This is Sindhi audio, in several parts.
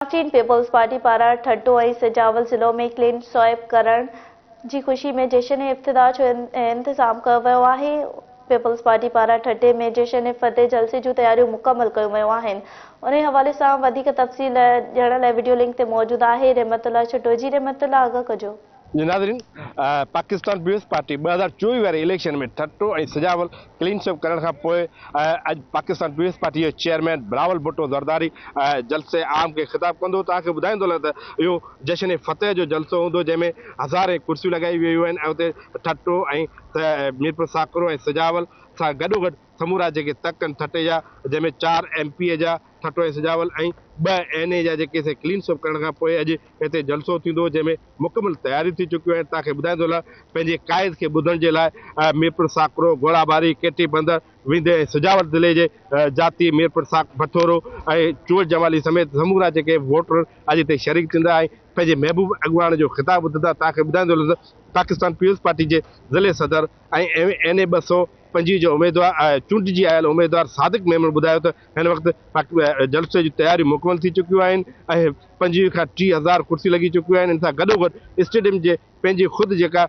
چين پيپلز پارٽي پاران ٺٽو ۽ سجاول ضلعو ۾ ڪلين سوئپ ڪرڻ جي خوشي ۾ جشن افتتاح جو انتظام ڪيو ويو آهي. پيپلز پارٽي پاران ٺٽي ۾ جشن فتح جلسي جون تياريون مڪمل ڪيون ويون آهن. انهي حوالي سان وڌيڪ تفصيل ڏيڻ لاء وڊيو لنڪ تي موجود آهي رحمت الله ڇٽو جي رحمت الله آگاهه ڪجو. جي ناظرين پاڪستان پيپلز پارٽي 2024 واري election ۾ Thatta ۽ Sujawal clean sweep ڪرڻ کان پوء اڄ پاڪستان پيپلز پارٽي جو چيئرمين بلاول ڀٽو زرداري جلسي عام کي خطاب ڪندو. توهان کي ٻڌائيندو هلان ته اهو جشن فتح جو جلسو هوندو جنهن ۾ هزارين ڪرسيون لڳائي ويون آهن ۽ اتي ٺٽو ۽ ميرپور ساڪرو ۽ سجاول سان گڏوگڏ سمورا جيڪي تڪ آهن ٺٽي جا جنهن ۾ 4 ايم پي اي جا ٺٽو ۽ سجاول ۽ 2 اين اي جا جيڪي سي ڪلين سوئپ ڪرڻ کان پوء اڄ هتي جلسو ٿيندو جنهن ۾ مڪمل تياريون ٿي چڪيون آهن. توهان کي ٻڌائيندو هلان پنهنجي قائد کي ٻڌڻ جي لاء ميرپور ساڪرو، گهوڙاٻاري، ڪيٽي بندر ويندي ۽ سجاول ضلعي جي جاتي، ميرپور ساڪ، بٺورو ۽ چوهڙ جمالي سميت سمورا جيڪي ووٽر اڄ هتي شريڪ ٿيندا ۽ پنهنجي محبوب اڳواڻ جو خطاب ٻڌندا. توهان کي ٻڌائيندو هلان ته پاڪستان پيپلز پارٽي جي ضلعي صدر ۽ اين اي 225 جو اميدوار چونڊجي آيل اميدوار صادق ميمڻ ٻڌايو ته هن وقت جلسي جون تياريون مڪمل ٿي چڪيون آهن ۽ 25 کان 30 هزار ڪرسيون لڳي چڪيون آهن ان سان گڏوگڏ اسٽيڊيم جي پنهنجي خود جيڪا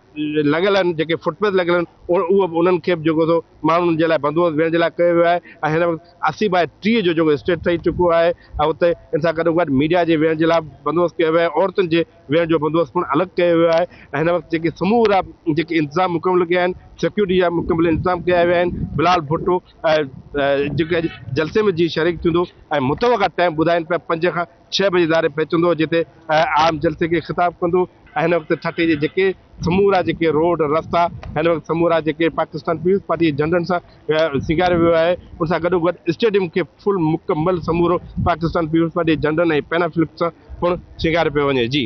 لڳل آهن جيڪي فٽ پيٿ لڳل آهن اهو به انهن کي به جيڪو سو ماڻهن جي لاء بندوبست ويهڻ جي لاء ڪيو ويو آهي ۽ هن وقت 80 باء 30 جو جيڪو اسٽيج ٺهي چڪو آهي ۽ اتي ان سان گڏوگڏ ميڊيا جي ويهڻ جي لاء بندوبست ڪيو ويو آهي عورتن جي ويهڻ جو بندوبست پڻ الڳ ڪيو ويو آهي ۽ هن وقت جيڪي سمورا جيڪي انتظام مڪمل ڪيا آهن سيڪيورٽي جا مڪمل انتظام ڪيا ويا آهن بلال ڀٽو جيڪي اڄ جلسي ۾ جي شريڪ ٿيندو ۽ متوقع ٽائيم ٻڌائين پيا 5 کان 6 بجي ڌاري پهچندو جتي عام جلسي کي خطاب ڪندو ۽ هن وقت ٺٽي جي جيڪي سمورا جيڪي روڊ رستا هن وقت سمورا جيڪي پاڪستان پيپلز پارٽي جي جهنڊن سان سينگاريو ويو آهي ان سان گڏو گڏ اسٽيڊيم کي فل مڪمل سمورو پاڪستان پيپلز پارٽي جي جهنڊن ۽ پينافلڪس سان پڻ سينگاريو پيو وڃي جي.